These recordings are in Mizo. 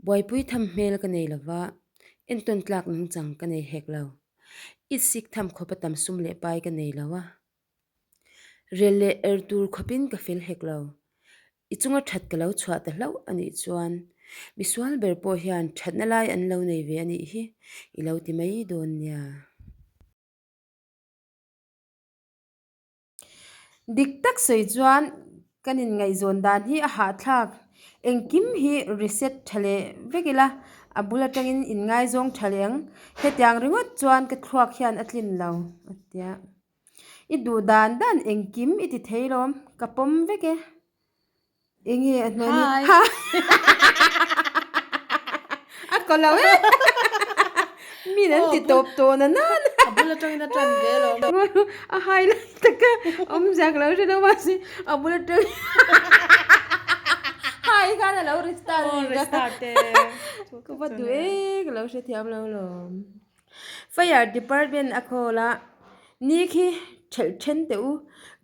Buaipui tham hmel ka nei lo va, entawn tlak nungchang ka nei hek lo. Itsik tham khawpa tam sum leh pai ka nei lo a. Rel leh er tur khawpin ka fel hek lo. I chunga that ka lo chhuah ta hlauh a nih chuan misual ber pawh hian thatna lai an lo nei ve a nih hi i lo ti mai dawn nia. Dik tak sawi chuan kan inngaihzawn dan hi a hahthlak. Engkim hi reset tha leh vek ila a bul atangin inngaizawng tha leh ang. Hetiang ringawt chuan ka thluak hian a tlin lo a tia. I duh dan dan engkim i ti thei lawm, ka pawm vek e. Enge a hnuai ni? Hi! A ko lo e! Min an ti tawp tawh na nan. A bul atangin a tan ve lawm. A highlight taka awmzia ka lo hre lo mahse a bul atangin Hi khan a lo restart Aw restart e. Ka va duh e ka lo hrethiam lo lawm. Fire department a call a, Ni khi thelh then teh u,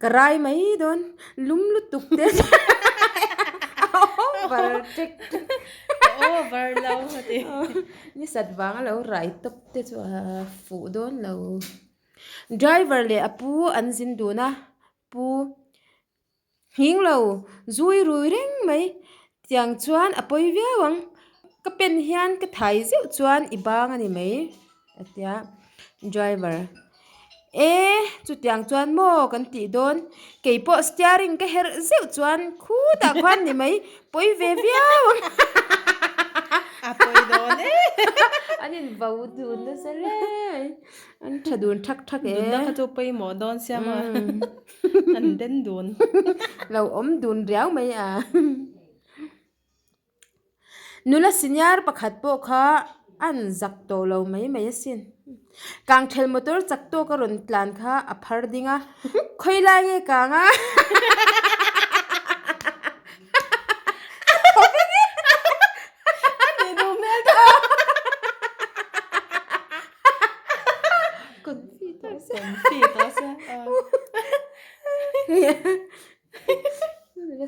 ka rai mai dawn, lum lutuk te over ṭek ṭek. Over lo a ti. Ni sat vang a lo rai tawp te chu a fuh dawn lo. Driver leh a pu an zin dun a, pu Nghing lo, zui rui reng mai. Tiang chuan a pawi viau ang. Ka pen hian ka thai zeuh chuan i bang a ni mai, a ti a. Driver, E, chutiang chuan maw kan tih dawn. Kei pawh steering ka herh zeuh chuan khutah khuan ni mai, pawi ve viau ang. A pawi dawn e. An invo dun nasa hle mai. An tha dun thak thak e. Dunna kha chu pawimawh dawn sia maw. An den dun. Lo awm dun riau mai a. Nula senior pakhat pawh kha an zak tawh lo mai mai asin. Kangthel motor chak tawk a rawn tlan kha a phar ding a, Khawi lai nge kang a?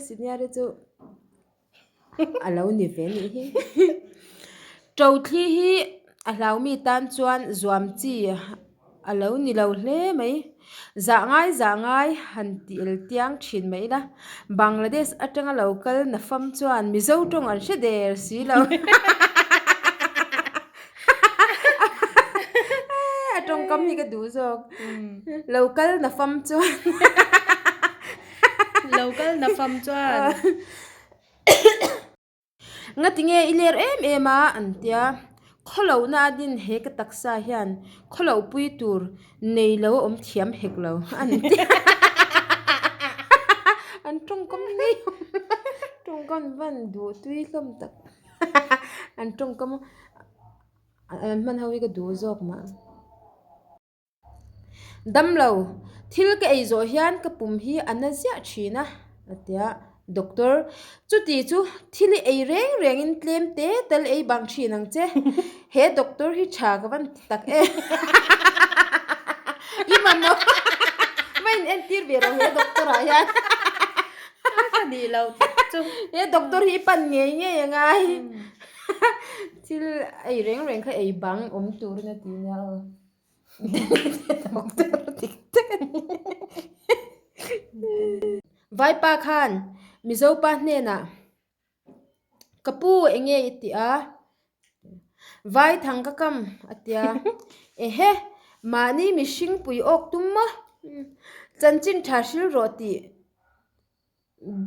Senior hi chu a lo ni ve nih hi Ṭothli hi a hlaumi tan chuan zuam chi a lo ni lo hle mai zah ngai zah ngai han tih el tiang thin mai ila Bangladesh atanga lo kal nafam chuan Mizo tawng an hre der si lo. A tawngkam hi ka duh zawk. Lo kal na fam chuan. Lo kal na fam chuan. Ngati nge i ler em em a an tia. Khawlohna a din he ka taksa hian khawloh pui tur nei lo a awm thiam hek lo an tia. An tawngkam ngei tawngkam van duh tui hlawm tak. An tawngkam an hman ho hi ka duh zawk mah. Damlo, thil ka ei zawh hian ka pum hi a na ziah thin a, a ti a. Doctor, chuti chu thil i ei reng rengin tlem te tal ei bang thin ang che. He doctor hi tha ka van ti tak em. I mamawh va in entir ve rawh he doctor ah hian. Ka nih lo tak chu. He doctor hi i pan ngei ngei a ngai. Thil ei reng reng kha ei bang awm turin a ti nia aw. Doctor dik tak a ni. Vaipa khan Mizopa hnenah Ka pu eng nge i tih a? Vai thang ka kam a tia. Ehe, mahni mihring pui awk tum maw? Chanchin tha hril rawh tih,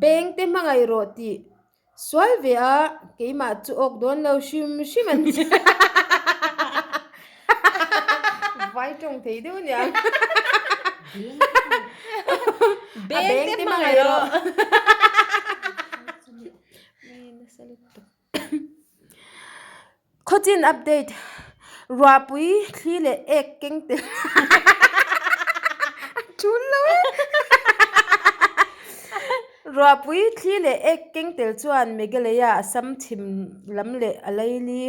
beng te hmangaih rawh tih sual ve a, keimah chu awk dawn lo hrim hrim an ti. Vai tawng thei deuh aniang. A beng te hmangaih rawh. Khawchin update, Ruahpui thli leh ek keng tel a tul lo e. Ruahpui thli leh ek keng tel chuan Meghalaya, Assam chhim lam leh a laili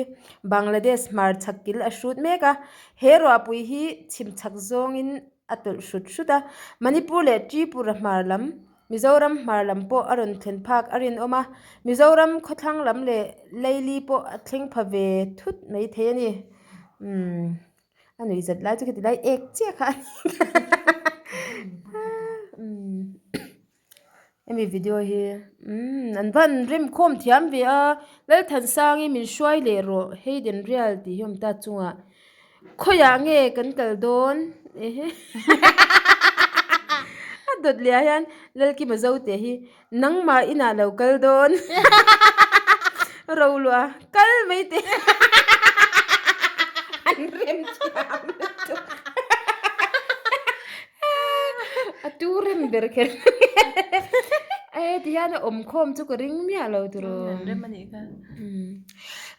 Bangladesh hmar chhak kil a hrut mek a. He ruahpui hi chhim chhak zawngin a tawlh hrut hrut a, Manipur leh Tripura hmar lam. Mizoram hmar lam pawh a rawn thlen phak a rinawm a, Mizoram khawthlang lam leh Leili pawh a thleng pha ve thut mai thei a ni. Umm a nuih zat lai chu khiti lai ek chiah kha a ni. Umm hemi video hi umm an va han rem khawm thiam ve a, Lalthansangi min hruai leh rawh Hayden Rial tih hi a awm ta chungah. Khawiah nge kan kal dawn? Ehe A dawt leh ah hian Lalkima Zote hi nangmah inah lo kal dawn Roluah kal mai teh An rem thiam lutuk A tu rem ber kher E tihian a awm khawm chu ka ring miah lo tiraw. An rem anih kha.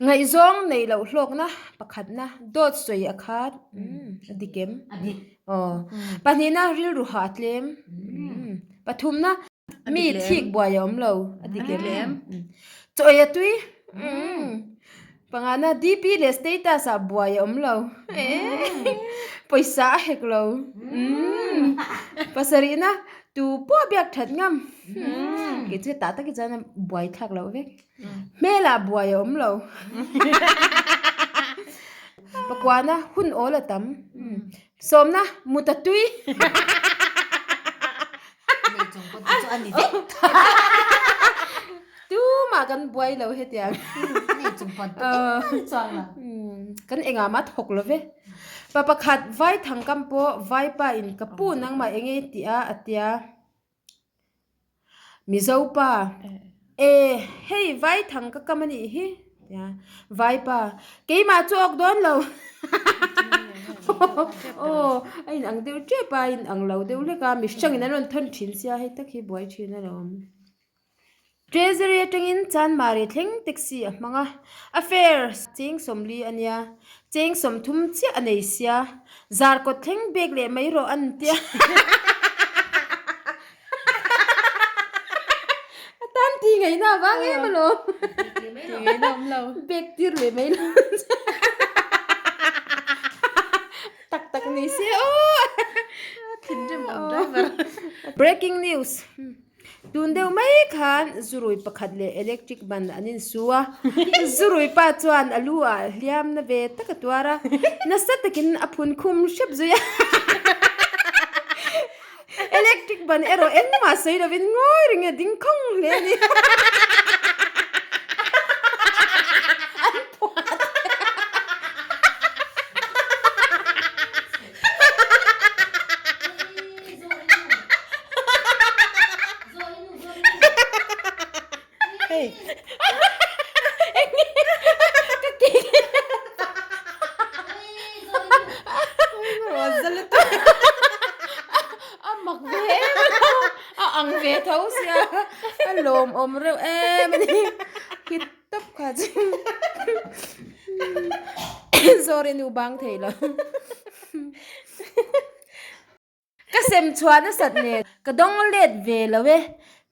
Ngaihzawng neih loh hlawkna pakhatna dawt sawi a khat a dik em? A dik. Aw. Pahnihna rilru hah a tlem. Pathumna mi thik buai a awm lo a dik em? Chaw ei a tui. Pangana DP leh status ah buai a awm lo. Pawisa a hek lo. Pasarihna tu pawh biak that ngam. Kei chu tah tak hi chuan a buai thlak loh vek. Hmelah buai a awm lo. Pakuana hun awl a tam. Sawmna mut a tui. Nei chung pawh chu a ni vek. Tumah kan buai lo hetiang. Nei chung pawn tu engmah ni chuang lo. Kan engah mah thawk lo ve. Pa pakhat vai thangkam pawh vaipa in ka pu nangmah eng nge tih a a tia. Mizo pa, E, hei vai thang ka kam a nih hi, tia vai pa, keimah chu awk dawn lo. Aw, a in ang deuh tep a, a in ang lo deuh hlek a, mihrangin an rawn thawn thin sia, hei tak hi buai thin a lo awm. Treasury atangin Chanmari thleng taxi a hmang a, a fare cheng sawmli a nia, cheng 30 chiah a nei sia, zarkawt thleng bek leh mai rawh an tia. A tan ti ngaihna avang em alawm. Ti ngaihna awm lo. Bek tir leh mai lo. Tak tak ni se aw. Thinrim awm driver. Breaking news. Tun deuh mai khan zurui pakhat leh electric ban an insu a. Zurui pa chuan a lu ah hliam na ve tak a tuar a. Nasa takin a phun khum hrep zui a. Electric ban erawh engmah sawi lovin ngawi reng a ding khawng hle a ni. An phuat. Hei. Ka ke. A mak ve em a, a ang ve tho sia, a lawmawm reuh em a ni. Hit tawp kha chu. Sorry nu bang thei lo. Ka sem chhuah nasat nen ka dawng let ve lo e,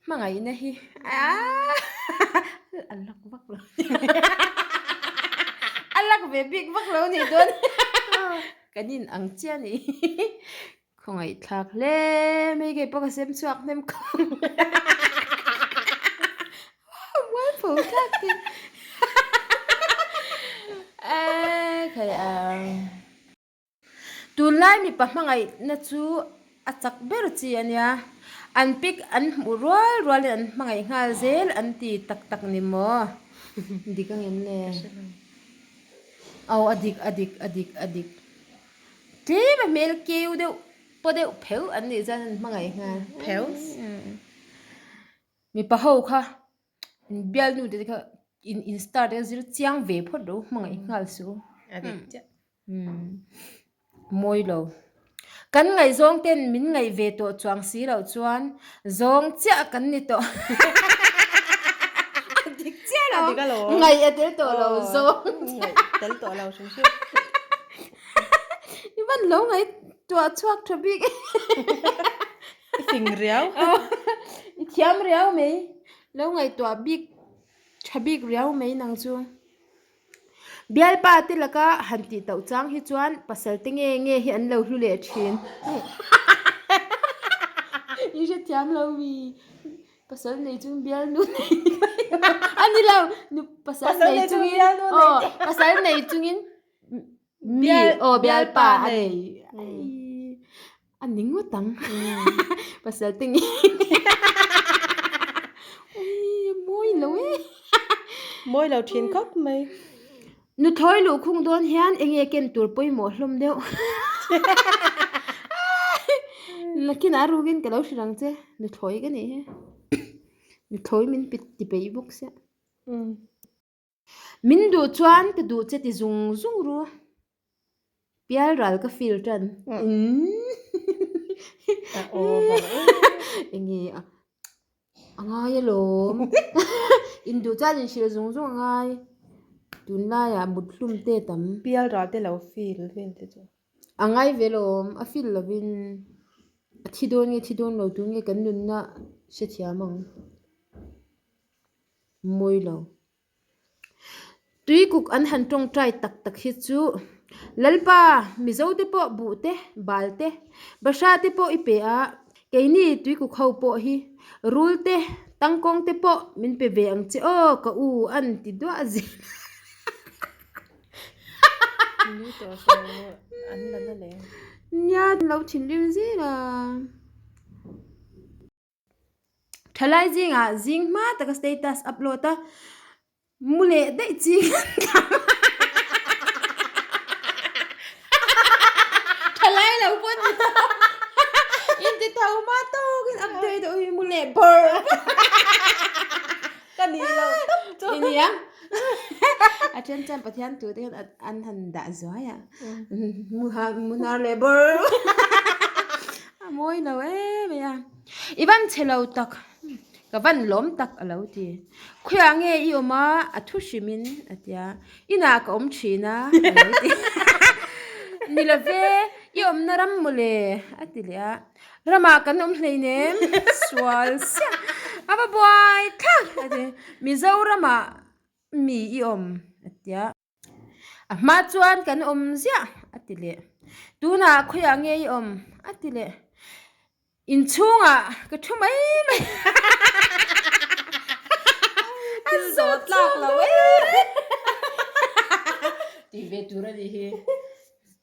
hmangaihna hi a lak vak lo a lak ve bik vak lo nih dawn kan in ang chiah a ni khawngaihthlak hle mai kei pawh ka sem chhuak hnem khawp mualpho thlak te a khai ang. Tunlai mipa hmangaihna chu a chak ber chi a nia, an pic an hmuh rual rualin an hmangaih nghal zel an ti tak tak ni maw? Dik ang em le? Aw a dik a dik a dik a dik. Tlem a hmel keu deuh paw deuh pheuh an nih chuan an hmangaih nghal. Pheuh? Mipa ho kha Bialnu te kha in in star te zir chiang ve phawt ro hmangaih nghal su. A dik chiah. Mawi lo. Kan ngaihzawng ten min ngaih ve tawh chuang si loh chuan zawng chiah kan ni tawh. A dik chiah lo. A dik alawm. Ngaih a tel tawh lo zawng. Ngaih tel tawh lo hrim hrim. I van lo ngaihtuah chhuak tha bik e. I fing riau. I thiam riau mai. Lo ngaihtuah bik tha bik riau mai nang chu. Bialpa te laka han tih tauh chang hi chuan pasal te nge nge hi an lo hlu leh thin. I hrethiam lo mi. Pasal nei chung bialnu nei ni mai lo. A ni lo, nu pasal nei chungin aw pasal nei chungin mi aw bialpa a nei. A ni ngawt ang. Pasal te nge Ui a mawi lo e. Mawi lo thin khawp mai. Nuthlawi luhkhung dawn hian eng nge ken tur pawimawh hlawm deuh. Nakinah a rukin ka lo hrilh ang che. Nuthlawi ka nih hi. Nuthlawi min ti peih bawk sia. Min duh chuan ka duh che ti zung zung ru. Pial ral ka feel tan. Eng nge a a ngai alawm. Induh chuan inhrilh zung zung a ngai. Tunlaiah mut hlum te tam. Pial ral te lo feel vel te chu. A ngai ve alawm. A feel lovin a thi dawn nge thi dawn lo tun nge kan nunna hrethiam ang. Mawi lo. Tuikuk an han tawngtai tak tak hi chu Lalpa Mizo te pawh buh te, bal te, bahra te pawh i pe a, keini tuikuk ho pawh hi rul te, tangkawng te pawh min pe ve ang che aw ka u an ti duah zel Nia lo thinrim zel a. Thalai zingah zing hma taka status upload a, mu leh daih ching an tam a. Thalai lo pawh ni tho inti tho hma tawkin update a ui mu leh bawrh bawrh. Ka ni lo tawp chu. I nia. A then chuan Pathian tute hian an han dah zuai a. Mu hnar leh bawrh bawrh. A mawi lo em mai a. I van chhe lo tak, ka van lawm tak a lo ti. Khawiah nge i awm a, a thu hrimin a ti a, inah ka awm thin a a lo ti. Ni lo ve, i awmna ram mawle a ti leh a, ramah kan awm hleinem sual siah a va buai thlak a ti. Mizoramah mi i awm a ti a. A hma chuan kan awm ziah a ti leh. Tunah khawiah nge i awm a ti leh. Inchhungah ka thu mai mai a zawt tlak lo e. Tih ve tur a nih hi.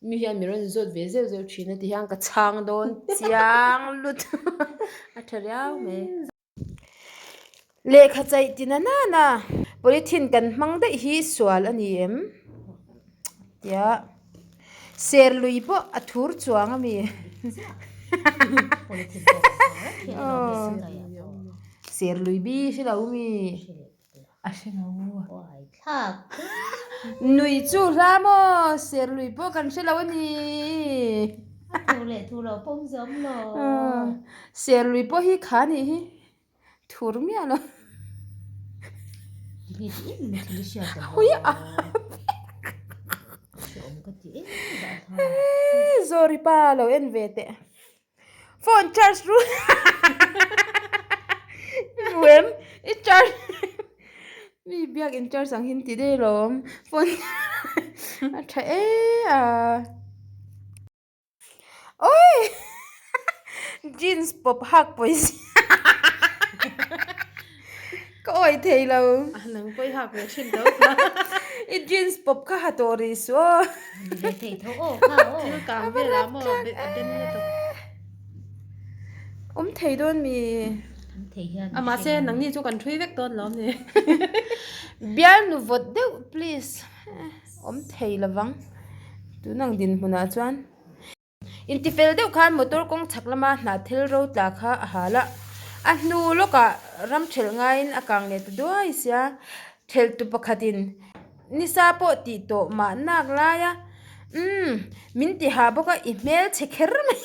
Mi hian mi rawn zawt ve zeuh zeuh thin a ti hian ka chhang dawn chiang lutuk a tha riau mai. Lehkha chaih ti na nana polythene kan hmang daih hi sual a ni em? Tia ser lui pawh a thur chuang a mi ser lui bi hre lo mi a hre lo nui chu hla maw ser lui pawh kan hre lo a ni ser lui pawh hi kha a nih hi thur miah lo Zawri pa lo en ve teh. Phone charge ru I hmu em? I charge Mi biak in charge ang hin ti daih alawm phone a tha e a Oi Jeans pawp hak pawisa Ka awih thei lo. Nang pawh i hak ve thin tho. I jeans pawp kha ha tawh rih suh aw. Ni ve thei tho aw kha aw. Thil kang vel ah maw a ben na tawp. Awm thei dawn mi. Awm thei hian. A mahse nangni chu kan thui vek dawn lo ni. Bialnu vawt deuh please. Awm thei lovang. Tunang dinhmunah chuan. Intifel deuh khan motor kawng chhak lama hnah thil ro tla kha a hal a, a hnu lawkah ram thelh ngaiin a kang leh ta duai sia. Thelhtu pakhatin nisa pawh tih tawh mah nak lai a, Umm, min ti hah bawk a, i hmel chhe kher mai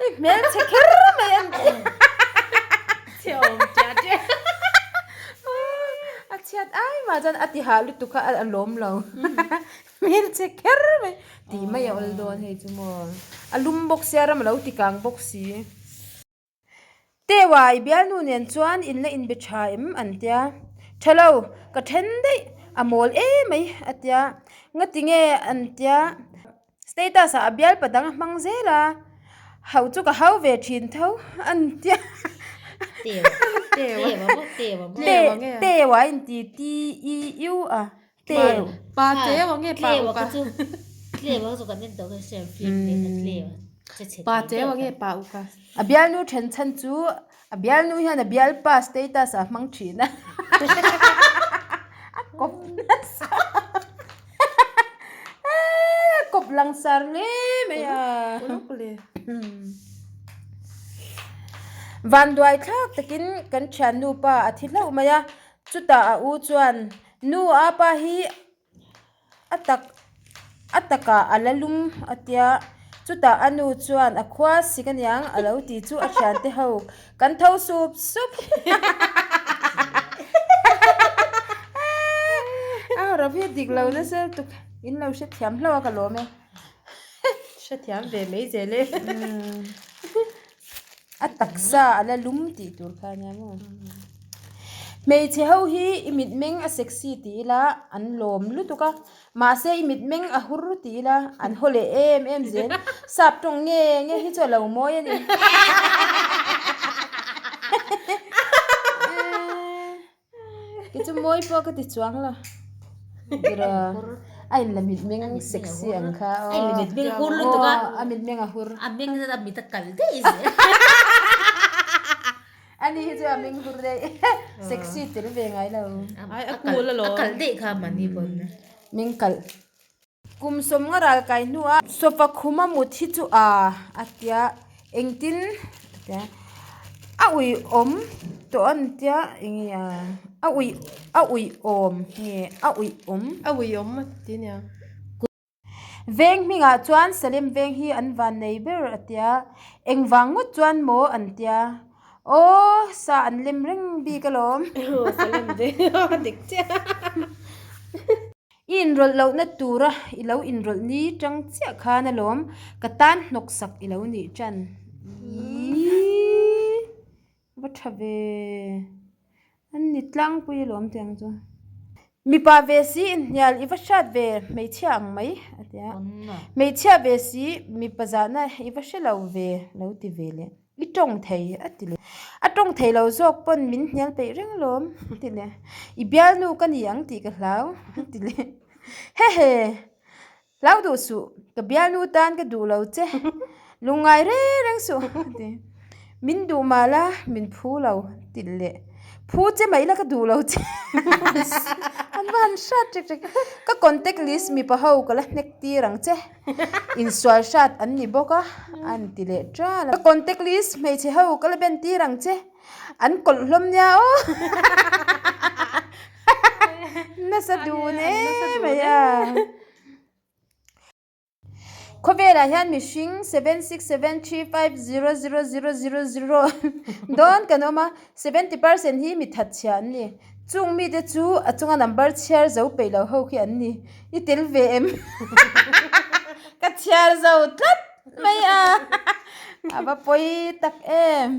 I hmel chhe kher mai an ti. Chhe awm tia tia. A chhiat ai mah chuan a ti hah lutuk kha a lawm lo. Hmel chhe kher mai. Tih mai a awl dawn hei chu maw. A lum bawk sia ram a lo ti kang bawk si. Tewa i bialnu nen chuan in la inbe tha em an tia. Tha lo, ka then daih, a mawl emai a tia. Ngati nge an tia. Status ah a bialpa dang a hmang zel a. Hauh chu ka hau ve thin tho an tia. Teu a inti T E U a teu. Pa teu a nge pa upa. Pa teu a nge pa upa. A bialnu then chhan chu a bialnu hian a bialpa status ah hmang thin a. A kawp nasa. Kawp langsar hle mai a. Vanduai thlak takin kan thiannu pa a thi hlauh mai a, chutah a u chuan nu a pa hi a tak a takah a la lum a tia, chutah a nu chuan a khua sik aniang a lo ti chu a thiante ho kan tho sup sup. A raw hi dik lo nasa tuk in lo hrethiam hlauh a ka lawm e. Hrethiam ve mai zel e. A taksa a la lum tih tur kha ania maw. Hmeichhe ho hi i mitmeng a sexy ti ila an lawm lutuk a, mahse i mitmeng a hur ti ila an haw leh em em zel. Sap tawng nge nge hi chu a lo mawi a ni. Kei chu mawi pawh ka ti chuang lo. Ira a in la mitmeng sexy ang kha aw. A in la mitmeng hur lutuk a. A mitmeng a hur. A meng zet a mit a kal daih zel. Ani hi chu a meng hur daih. Sexy tel ve ngai lo. Ai a cool alawm. A kal daih kha mahni pawn. Meng kalh. Kum sawmnga ral kai hnuah sofa khuma mut hi chu a a tia engtin a tia a uiawm tawh a ni tia eng nge a a ui a uiawm nge a uiawm a uiawm a ti nia. Veng hmingah chuan Salem veng hi an van nei ber a tia engvang ngawt chuan maw an tia aw sa an lem reng bik alawm. Salem veng a dik chiah. I inrawlh lohna tura i lo inrawlh ni tang chiah khan alawm ka tan hnawk sak i lo nih tan. Iiii va tha ve an ni tlangpui alawm tih ang chu. Mipa ve si inhnial i va hriat ve hmeichhia ang mai a ti a. Hmeichhia ve si mipa zahna i va hre lo ve lo ti ve leh. I tawng thei a ti leh. A tawng thei lo zawk pawn min hnial peih reng alawm a ti leh. I bialnu ka ni ang tih ka hlau a ti leh. Hehe, hlau duh suh, ka bialnu tan ka duh lo che, lungngai reng reng suh a ti. Min duh mah la, min phu lo a ti leh. Phu che mai la ka duh lo che. An va han hrat ṭek ṭek. Ka contact list mipa ho ka la hnek tir ang che. Insual hrat an ni bawk a, an ti leh ṭal a. Ka contact list hmeichhe ho ka la ben tir ang che. An kawlh hlawm nia aw. Nasa dun em mai a. Khawvelah hian mihring 7673500000 dawn kan awm a, 70% hi mi thatchhia an ni. Chung mite chu a chunga number chhiar zo peih lo ho khi an ni. I tel ve em? Ka chhiar zo tlat mai a, a va pawi tak em.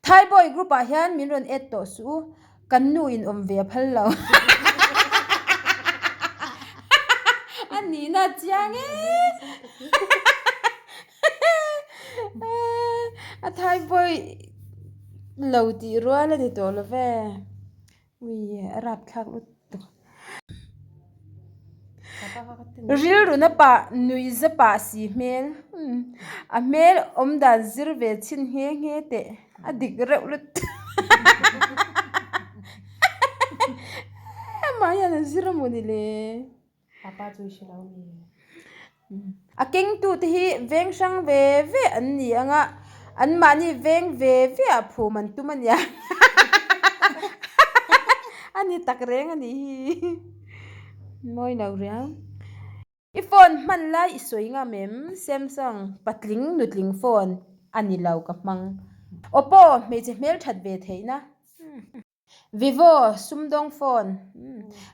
Thai boy group ah hian min rawn add tawh suh u, kan nu in awm ve a phal lo. A nihna a chiang e. A Thai boy lo tih rual a ni tawh lo ve. Ui a rapthlak lutuk. Rilruna pah nui za pah si hmel a hmel awm dan zir ve chhin nghe nghe teh a dik reuh lutuk amah hian a zir a mawni le. A kengtute hi veng hrang ve ve an ni ang a, anmahni veng ve ve ah phum an tum a nia. A ni tak reng a nih hi. Mawi lo riau. I phone hman lai i sawi ngam em? Samsung patling nutling phone a ni lo ka hmang. Oppo hmeichhe hmelthat ve theihna. Vivo sumdawng phone,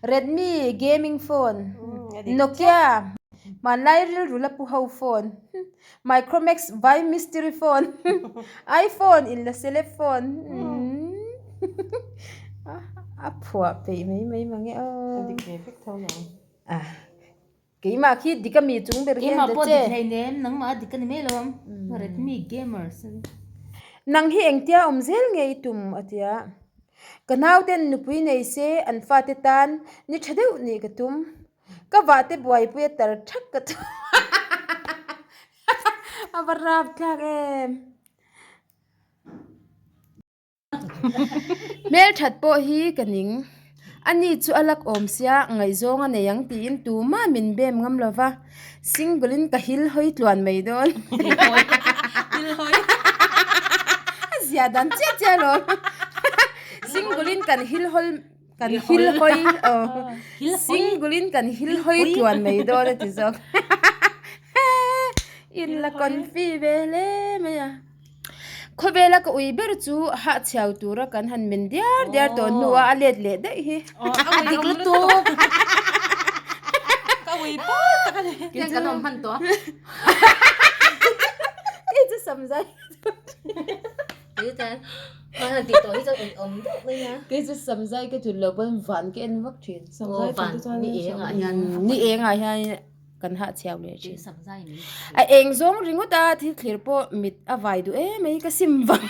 Redmi gaming phone, Nokia hmanlai rilru la pu ho phone, Micromax vai mystery phone, iPhone in la celeb phone a phuah peih mai mai mange aw. Keimah khi dik a mi chung ber hian Keimah ta pawh che. dik hleinem, nangmah a dik a ni mai lo ang. Redmi gamers a ni. Nang hi engtia awm zel nge i tum? a ti a. Ka nauten nupui nei se an fate tan ni tha deuh nih ka tum. Ka vahte buaipui a tar thak ka tum. A va rap thlak em! Hmelthat pawh hi ka ning. Ani chu a lak awm sia, ngaihzawng a nei ang tiin tumah min bem ngam lo va, single in ka hil hawi tluan mai dawn. A zia dan chiah chiah alawm. Single in kan hil hawl kan hil hawi aw single in kan hil hawi tluan mai dawn a ti zawk. In la confi ve hle mai a. Khawvela ka ui ber chu hahchhiau tura kan han men diar diar tawh hnuah a let leh daih hi. A dik lutuk. Ka ui pawh tak a ni. Tiang kan awm hman tawh a. Kei chu sam zai. Kei chu ka han tih tawh hi chuan ui awm deuh mai a. Kei chu sam zai ka thut loh pawn van ka en vak thin. Sam zai thut te chuan Ni eng ah hian. Ni eng ah hian. kan hahchhiau leh thin. A eng zawng ringawt a thil thlir pawh mit a vai duh em mai ka sim vang.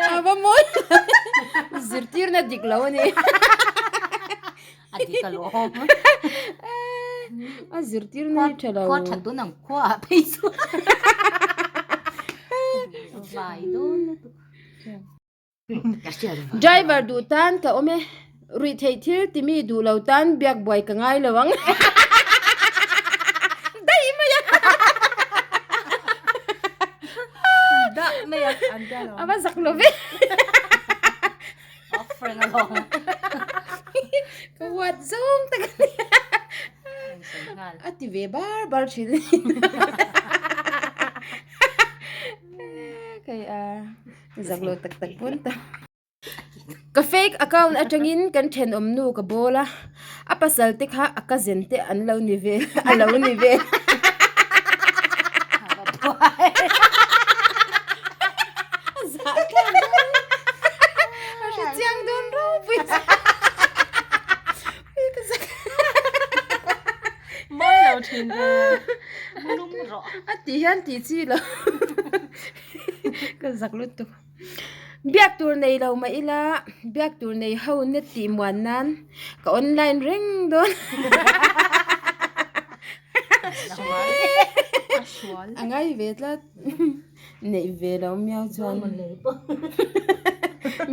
A va mawi zirtirna dik lo a ni. A dik a lawm. A zirtirna hi tha lo. Khua that dawn ang khua ah phei chu. Vai dawn lutuk. Driver duh tan ka awm e, ruih theih thil timi duh lo tan biak buai ka ngai lo ang. Daih mai a! Dah mai a, an tia lo. A va zak lo ve. Offering alawm. Ka huat zawng tak a ni. A ti ve bar bar thin. Kei a. Zak lo tak tak pawn ta. Ka fake account atangin kan thenawm nu ka bawl a, a pasal te kha a cousin te an lo ni ve a lo ni ve. A zah thlak dawn. A hre chiang dawn ropui. Ui ka zak. Mawi lo thin e. Lum rawh. A tih hian tih chi lo. Ka zak lutuk. Biak tur nei lo mah ila biak tur nei ho net tih muan nan ka online reng dawn. A ngai ve tlat. Neih ve lo miau chuan.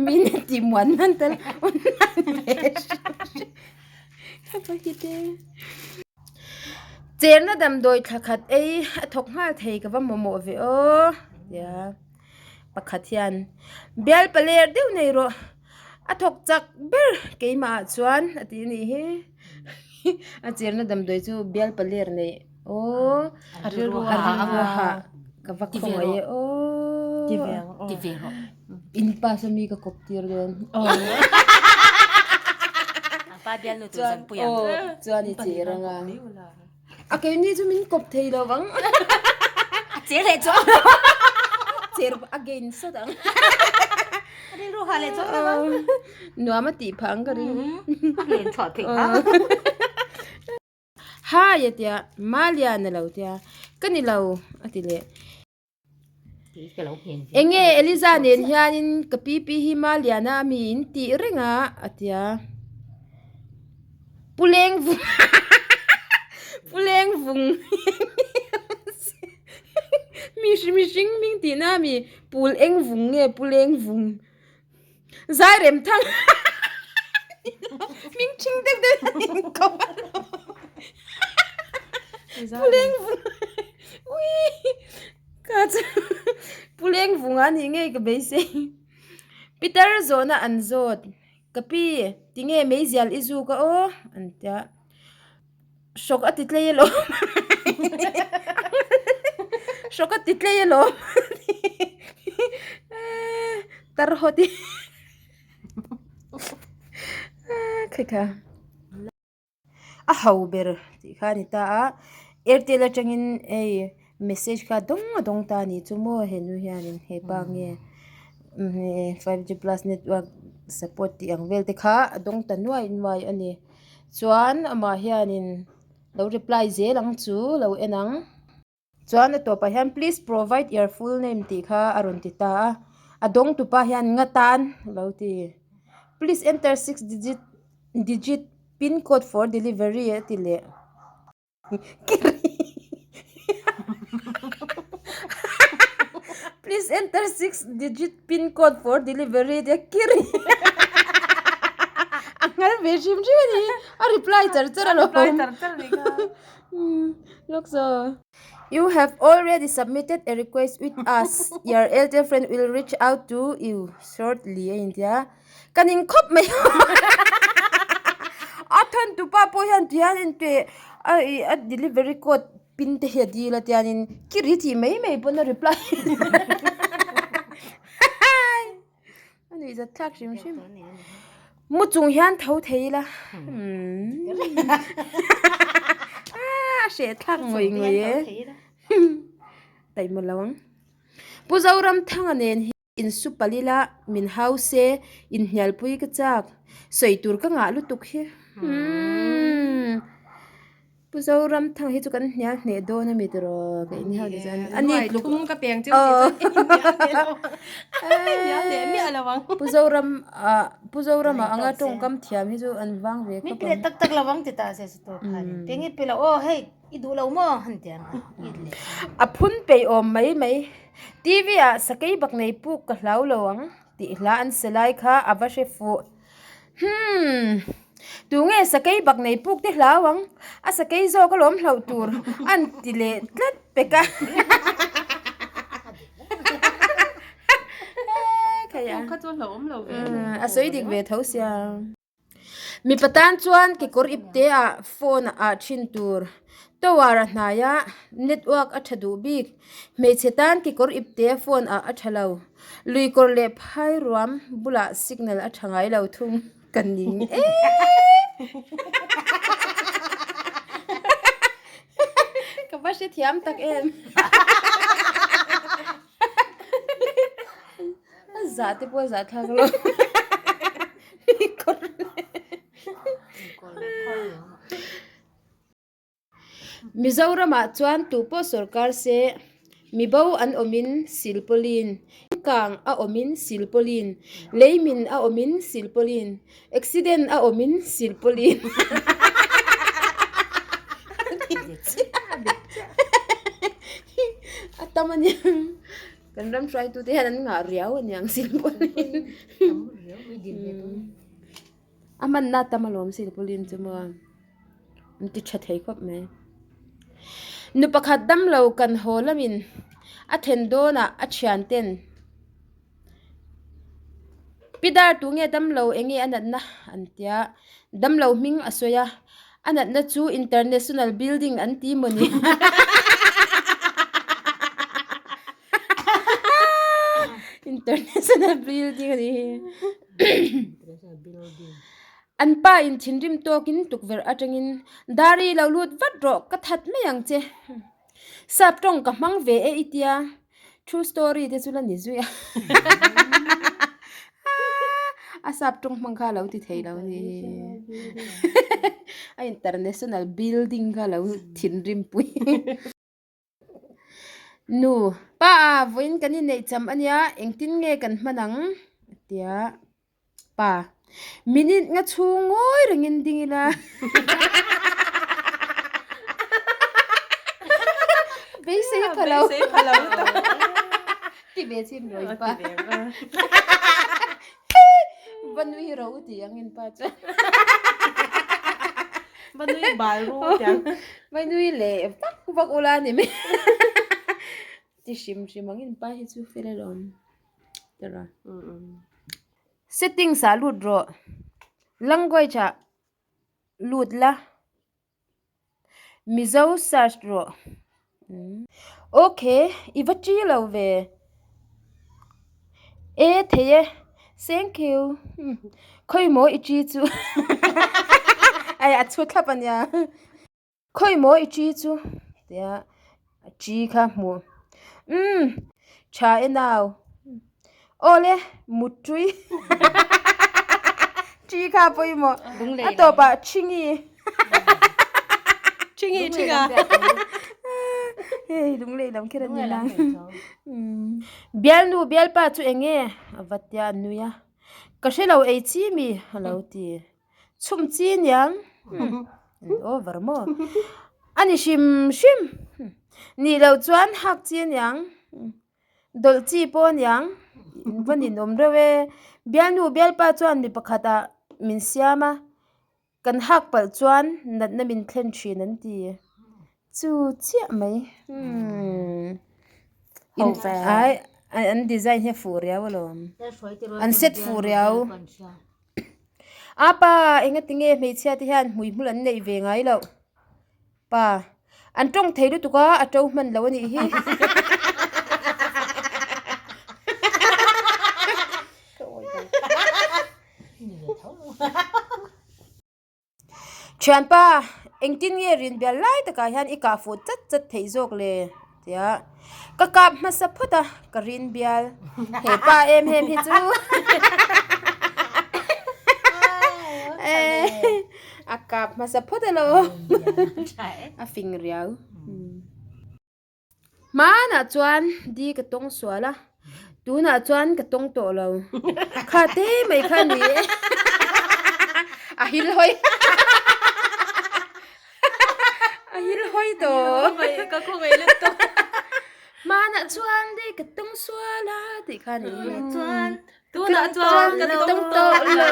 Mi net tih muan nan tal online ve hrim hrim. Cherna damdawi thla khat ei a thawk nghal thei ka va mamawh ve aw tia pakhat hian bial paler deuh nei rawh a thawk chak ber keimah ah chuan a ti a nih hi a cherna damdawi chu bial paler nei aw a rilru hah ka va khawngaih e aw in pass a mi ka kawp tir dawn. Pa bialnu tur zan pui ang. Aw, chuan i cher ang a. A keini chu min kawp thei lo vang. A cher leh chuang. Cher again sawt ang. A rilru ha leh chuang lo ang. Nuam a tih phah ang ka ring. A hlen chhuah theih phah. Hai a tia, Malian a lo tia, ka ni lo a ti leh. Enge Eliza nen hianin ka pi pi hi Maliana a mi in tih reng a a ti a. Pu leng vung Pu leng vung mi mihring hming tihna a mi pul eng vung nge pu leng vung zai rem thang hming thing deuh deuh hian in ko a Pu leng vung ui ka chu Pu leng vung a nih ngei ka beisei Peter zawhna an zawt ka pi tinge meizial i zuk a aw an tia. Hrawk a ti tlei alawm Hrawk a ti tlei alawm Tar hawt i Khawi kha A ho ber tih kha a ni ta a Airtel atangin hei message kha dawng a dawng ta a ni chu maw henu hianin hepa nge 5G plus network. support tih ang vel te kha a dawng ta nuai nuai a ni. Chuan amah hianin lo reply zel ang chu lo en ang. Chuan a tawpah hian please provide your full name tih kha a rawn ti ta a, a dawng tupa hian nga tan a lo ti. Please enter 6 digit digit pin code for delivery a ti leh. Please enter 6 digit pin code for delivery tia kiri a nghal ve hrim hrim a ni a reply char char a lo Reply char char ni kha. Look so. You have already submitted a request with us. Your elder friend will reach out to you shortly a intia. Ka ning khawp mai a thawn tupa pawh hian ti hian inte a ih a delivery code pin te hi a dil a tianin ki ri tih mai mai pawn a reply a nuih zat thlak hrim hrim mu chung hian tho thei ila a hreh thlak ngawih ngawih e taima lo ang Pu Zoramthanga nen hi. Insu palh ila min hau se inhnialpui ka chak, sawi tur ka ngah lutuk hi. Umm Pu Zoramthanga hi chu kan hnial hneh dawn a mi tiraw ka in hau ni chuan a ni tluk Thum ka peng cheu tih chuan inhnial hneh lo ang inhnial hneh miah lo ang. Pu Zoram ah Pu Zorama anga tawngkam thiam hi chu an vang ve khawp ang. Min pe tak tak lo ang ti ta se chu tur khan peng i pe lo aw hei. I duh lo maw? Han ti ang a, i leh ang. A phun peih awm mai mai. TV ah sakei bak nei puk ka hlau lo ang tih hla an se lai kha a va hre fuh. Hmm. Tunge sakei bak nei puk te hlau ang? A sakei zawk alawm hlauh tur an ti leh tlat pek a. Puk kha chu a hlauhawm lo ve. A sawi dik ve tho sia. Mipa tan chuan kekawr ipte ah phone ah thin tur tower a hnai a network a tha duh bik hmeichhe tan kekawr ipte phone ah a tha lo lui kawr leh phai ruam bulah signal a tha ngai lo thung ka ning em ka va hrethiam tak em. A zah te pawh a zah thlak lo. Mizoramah chuan tu pawh sorkar se mibo an awmin silpawlin, kang a awmin silpawlin, leimin a awmin silpawlin, accident a awmin silpawlin. A tam a nia. Kan ram hruaitute hian an ngah riau a niang silpauline. A hmanna tam alawm silpauline chu maw. An ti tha thei khawp mai. Nu pakhat damlo kan haw lamin a then dawnah a thian ten Pi dar tunge damlo enge a natna an tia. Damlo hming a sawi a, a natna chu International Building an ti maw ni? International Building a ni hi. An pa in thinrim tawkin tukverh atangin, Dari lo lut vat rawh, ka that mai ang che. Sap tawng ka hmang ve e i tia. True story te chu la ni zui a. A sap tawng hmang kha lo ti thei lo ni. A international building kha lo thinrim pui. Nu, pa a vawiin kan inneih cham a nia, engtin nge kan hman ang? A tia. Pa, minute nga chhung ngawi rengin ding ila. Beisei pha lo. Beisei pha lo lutuk. Ti ve chin rawi pa. Va nui ro u ti ang in pa chuan. Va nui bal ru ti ang. Va nui leh vak vak ula ni mai. Ti hrim hrim ang in pa hi chu fel alawm. Tara. Settings ah lut rawh. Language ah lut la. Mizo search rawh. Ok, i va chi lo ve. E thei e. Thank you. Khawi maw i chi chu. Ai a chhu thlap a nia. Khawi maw i chi chu tia chi kha hmuh umm tha e nau awle mut tui. Ṭi kha pawimawh. A tawpah ṭhingi. Ṭhingi ṭhinga. Hei lunglei lam kher a ni nang. Bialnu bialpa chu eng nge? A va tia a nui a. Ka hre lo ei chi mi? A lo ti. Chhum chi niang. An over maw? A ni hrim hrim. Nih loh chuan hak chi aniang. Dawlh chi pawh aniang. In va ninawm reuh e. Bialnu bialpa chuan mi pakhatah min siam a. Kan hak palh chuan natna min thlen thin an ti. Chu chiah mai. Umm. Ai an design hi a fuh riau alawm. An set fuh riau. A pa enga tinge hmeichhia te hian hmuihmul an neih ve ngai loh. Pa an tawng thei lutuk a a to hman lo a nih hi. Thianpa, engtin nge rin bial lai takah hian i kah fuh chat chat theih zawk le? Tia ka kap hmasa phawt a, ka rin bial. He pa em em hi chu a kap hmasa phawt alo a fing riau. Hmanah chuan di ka tawng sual a, tunah chuan ka tawng tawh lo. Kha te mai kha a ni e. A hil hawi. A hil hawi tawh. Ka khawngaih let tawh. Hmanah chuan di ka tawng sual a tih kha a ni e. Chuan tunah chuan ka tawng tawh lo.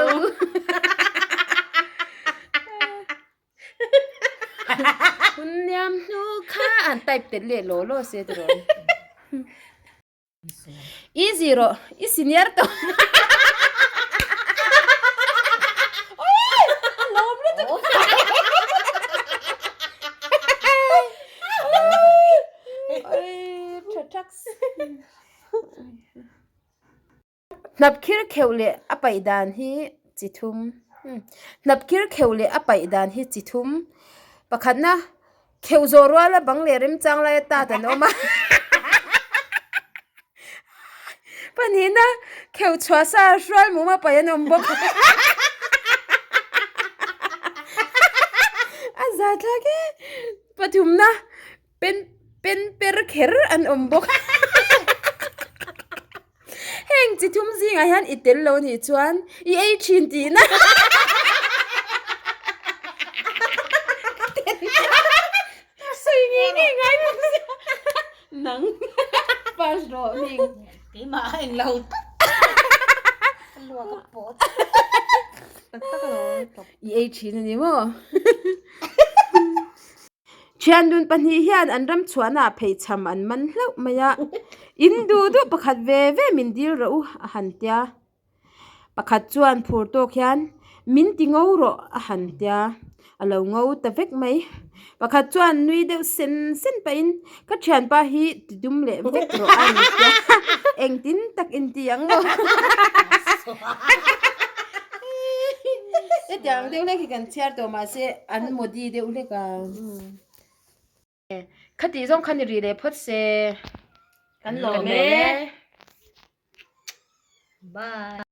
Hunniam hnu kha an type tel leh law law se tiraw. Easy rawh, i senior tawh. Lawm lutuk. Oi, tha thaks. Hnapkhir kheuh leh a paih dan hi chi thum Hnapkhir kheuh leh a paih dan hi chi thum Pakhatna kheuh zawh ruala bang leh remchang laia tat an awm a Pahnihna kheuh chhuah sa hrual mum a paih an awm bawk A zathlak e Pathumna Pen pen per kher an awm bawk. Heng chi thum zingah hian i tel lo nih chuan i ei thin tihna. Sawi ngei ngei ngai bawk sia. Nang pass rawh hming. Keimah a englo tak. Ka luak a pawt. Tak tak alo tawp. I ei thin a ni maw? Thiandun pahnih hian an ram chhuahnaah pheichham an man hlauh mai a, In duh duh pakhat ve ve min dil rawh u a han tia. Pakhat chuan phur tawk hian min ti ngo rawh a han tia, a lo ngo ta vek mai. Pakhat chuan nui deuh sen sen pahin ka thianpa hi ti dum leh vek rawh a ni tia, engtin tak inti ang maw? Hetiang deuh hlek hi kan chhiar tawh mahse an modi deuh hlek a. Khatih zawng kha ni rih leh phawt se. Kan lawm e. Bye.